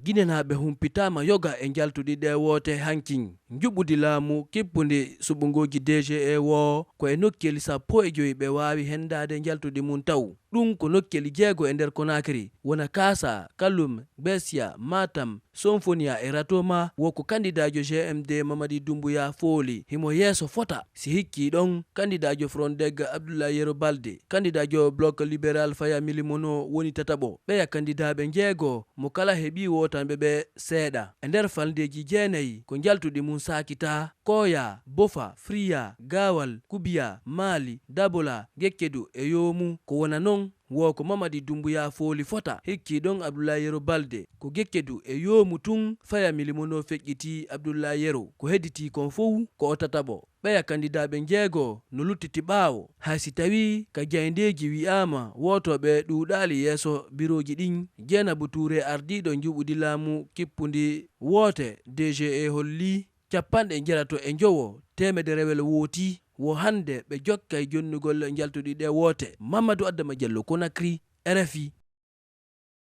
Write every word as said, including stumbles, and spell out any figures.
Ginenaaɓe humpitaama yoga e njaltuɗi ɗee woote hankin. Njuɓɓudi laamu kippundi suɓngooji D G E woo ko e nokkeeli sappo e joy ɓe waawi henndaade njaltuɗi mum taw. Ɗum ko nokkeeli jeego e nder Conakry, wona Kaasa, Kaloum, Gbessia, Matam, Sonfonia e Ratoma. Woo ko kandidaajo G M D Mamadi Doumbouya fooli himo yeeso fota. Si hikkii ɗon, kandidaajo Frondeg Abdoulaye Yero Balde, kandidaajo Bloc Libéral Faya Milimono woni tataɓo. Ɓeya kandidaaɓe njeego mo kala heɓii wootanɓe ɓe seeɗa. E nder falndeeji jeenayi ko njaltuɗi mum saakitaa, Koya, Bofa, Fria, Gawal, Kubiya, Mali, Dabola, Gekkedu e Yoomu. Ko wona non, woo ko Mamadi Doumbouya fooli fota, hikkii ɗon Abdoulaye Yero Balde. Ko Gekkedu e Yoomu tun Faya Milimono feƴƴitii Abdoulaye Yero. Ko hedditii kon fow ko o tataɓo. Ɓeya kandidaaɓe njeego no luttiti ɓaawo. Hay si tawii ka jayndeeji wi'aama wootooɓe ɗuuɗaali yeeso birooji ɗin, Jeenabu Tuure ardiiɗo njuɓɓudi laamu kippundi woote D G E hollii capanɗe jeetato e njowo teemedere wootii. Woo hannde ɓe jokkay jonnugol njaltuɗi ɗee woote. Mamadou Adama Diallo, Conakry, R F I.